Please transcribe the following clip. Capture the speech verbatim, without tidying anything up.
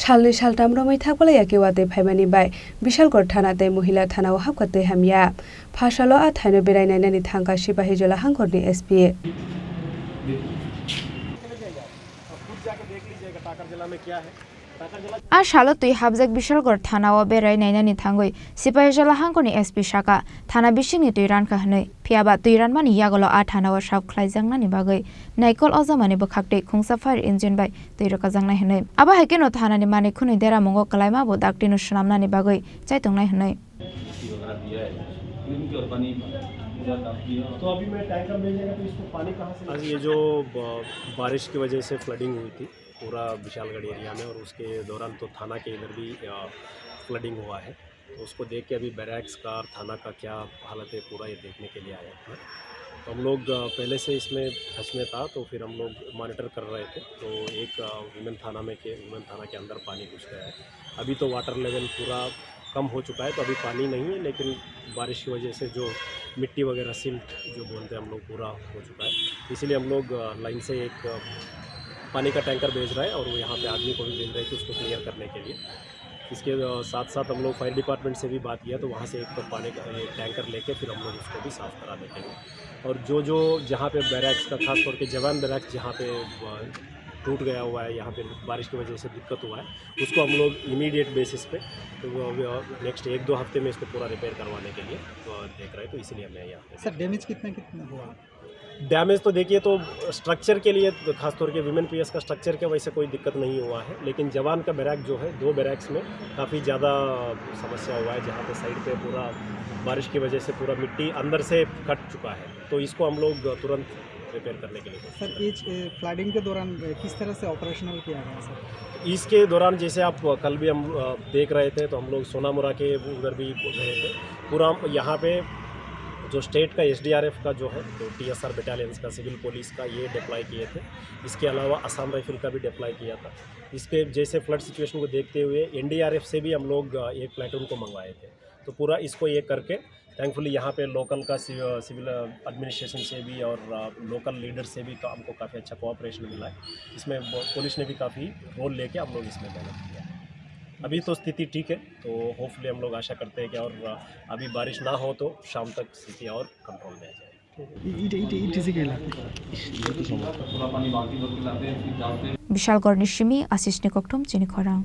Salnwi saltham romwi thakbalai ya khe watwi phaimani bai Bishalgarh thana tei Mohila thana o hapkha twi hamya. Phasalo a thaino berai nainani thangkha Sipahijola hangkhorni S P. A salo twi hapjak Bishalgarh thana o berai nainani thangwi Sipahijola hangkhorni S P sakha, thana bisingni twi rankha hwnwi. Phiyaba twi ranmani yagulo a thana o sap khlaijaknani bagwi naikol ojamani bwkhaktwi khungsa fire engine bai twi rwkhajaknai hwnwi. Abo hai kheno thanani manwi khwnwi deramungo kwlaima bo daktino swnamnani bagwi chaitongnai hwnwi. आज ये जो ब-, बारिश की वजह से फ्लडिंग हुई थी पूरा विशालगढ़ एरिया में, और उसके दौरान तो थाना के इधर भी, अ, फ्लडिंग हुआ है। तो उसको देख के अभी बैरक्स का और थाना का क्या हालत है, पूरा ये देखने के लिए आए हैं। तो हम लोग, अ, पहले से इसमें टच में था, तो फिर हम लोग मॉनिटर कर रहे थे। तो एक, अ, वुमेन थाना में के, वुमेन थाना के अंदर पानी घुस गया है। अभी तो वाटर लेवल पूरा कम हो चुका है, तो अभी पानी नहीं है, लेकिन बारिश की वजह से जो मिट्टी वगैरह, सिल्ट जो बोलते हैं हम लोग, पूरा हो चुका है। इसीलिए हम लोग, अ, लाइन से एक, अ, पानी का टैंकर भेज रहा है और वो यहाँ पे आदमी को भी भेज रहे हैं कि उसको क्लियर करने के लिए। इसके, अ, साथ साथ हम लोग फायर डिपार्टमेंट से भी बात किया, तो वहाँ से एक पानी का, अ, टैंकर लेके फिर हम लोग उसको भी साफ कराने के लिए। और जो, जो जहाँ पे बैरक्स का, खास तौर के जवान बैरक्स जहाँ पे, अ, टूट गया हुआ है, यहाँ पे बारिश की वजह से दिक्कत हुआ है, उसको हम लोग इमीडिएट बेसिस पे, तो वो अभी, अ, नेक्स्ट एक दो हफ्ते में इसको पूरा रिपेयर करवाने के लिए, अ, देख रहे हैं, तो इसीलिए मैं यहाँ पे सर, डैमेज कितना, कितना हुआ? डैमेज तो देखिए, तो स्ट्रक्चर के लिए, तो खासतौर के वुमेन पीएस का स्ट्रक्चर के वैसे कोई दिक्कत नहीं हुआ है, लेकिन जवान का बैरक जो है, दो बैरक्स में काफ़ी ज़्यादा समस्या हुआ है, जहाँ पे साइड पे पूरा बारिश की वजह से पूरा मिट्टी अंदर से कट चुका है, तो इसको हम लोग तुरंत रिपेयर करने के लिए कोशिश सर, करेंगे। इस, ए, फ्लडिंग के दौरान, ए, किस तरह से ऑपरेशनल किया गया सर? इसके दौरान जैसे आप कल भी हम, अ, देख रहे थे, तो हम लोग सोनामुरा के उधर भी गए थे। पूरा हम यहाँ पे जो स्टेट का एसडीआरएफ का जो है, तो टीएसआर बटालियंस का, सिविल पुलिस का ये डिप्लॉय किए थे। इसके अलावा असम राइफल का भी डिप्लॉय किया था। इसके जैसे फ्लड सिचुएशन को देखते हुए एनडीआरएफ से भी हम लोग, अ, एक प्लेटून को मंगवाए थे। तो पूरा इसको ये करके थैंकफुली यहाँ पे लोकल का सि-, सिविल एडमिनिस्ट्रेशन से भी और, अ, लोकल लीडर से भी का-, हमको काफ़ी अच्छा कोऑपरेशन मिला है। इसमें ब-, पुलिस ने भी काफ़ी रोल लेके हम लोग इसमें मेहनत किया है। अभी तो स्थिति ठीक है, तो होपफुली हम लोग आशा करते हैं कि और, अ, अभी बारिश ना हो तो शाम तक स्थिति और कंट्रोल में आ जाए। Bishalgarhni simi Asisni kokthum chini khorang.